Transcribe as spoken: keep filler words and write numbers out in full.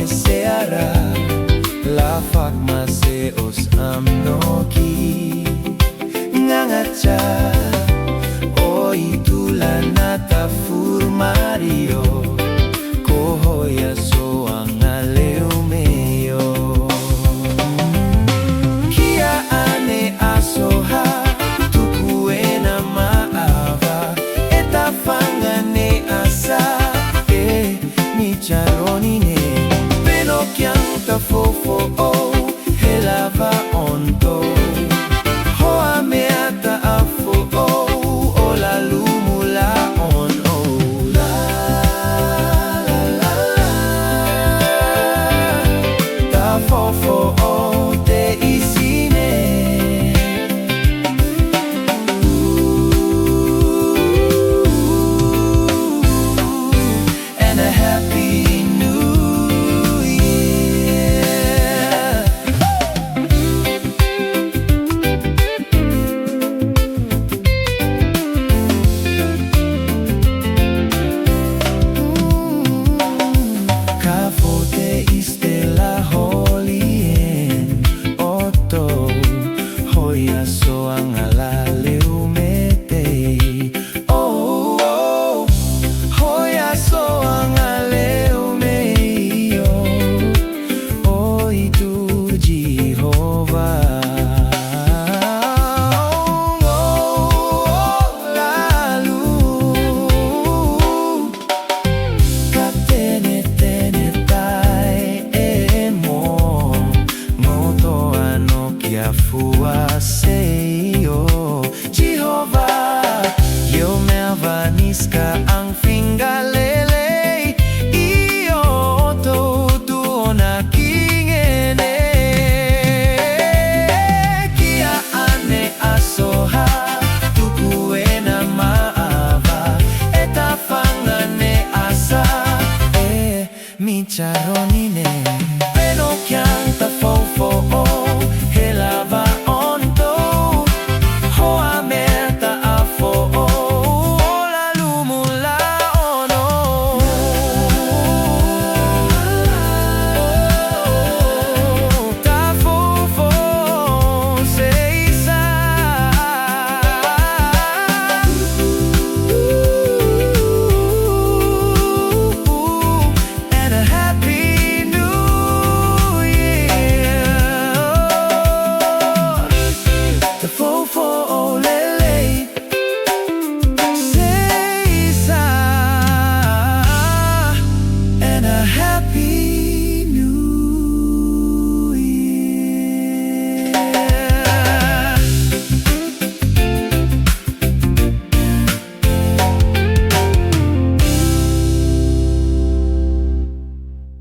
Seara, lafak ma se os amnoki. Ngangacha, oi tula nata fur mario, ko hoya so anga leu meio. Kia ane aso ha, tuku ena ma ava, eta fanga ne asa, e, mi charoni ne, peno kianta fofo o, hela va onto. Hoa meata afo o, o la lumu la on o. La, la, la, la. Ta fofo o te isine. Ooh. And a happy new year. Ka fo te istela holi en oto, hoya so anga la leu mete. Oh, oh, hoya so anga leu meio, oi tu Jihova. Oh, oh, oh, lalu. Ka tene tene tai e mo, mo to ano kia fua seio. Jihova, io me avanis ka ang finga lelei, io to tu ona kingene. Kia ane aso ha, tuku ena ma ava, eta fanga ne asa, e, mi charoni ne. Peno kianta fofo o, hela va onto. Hoa meata afo o, o la lumu la ono. Ta fofo seisa. And a happy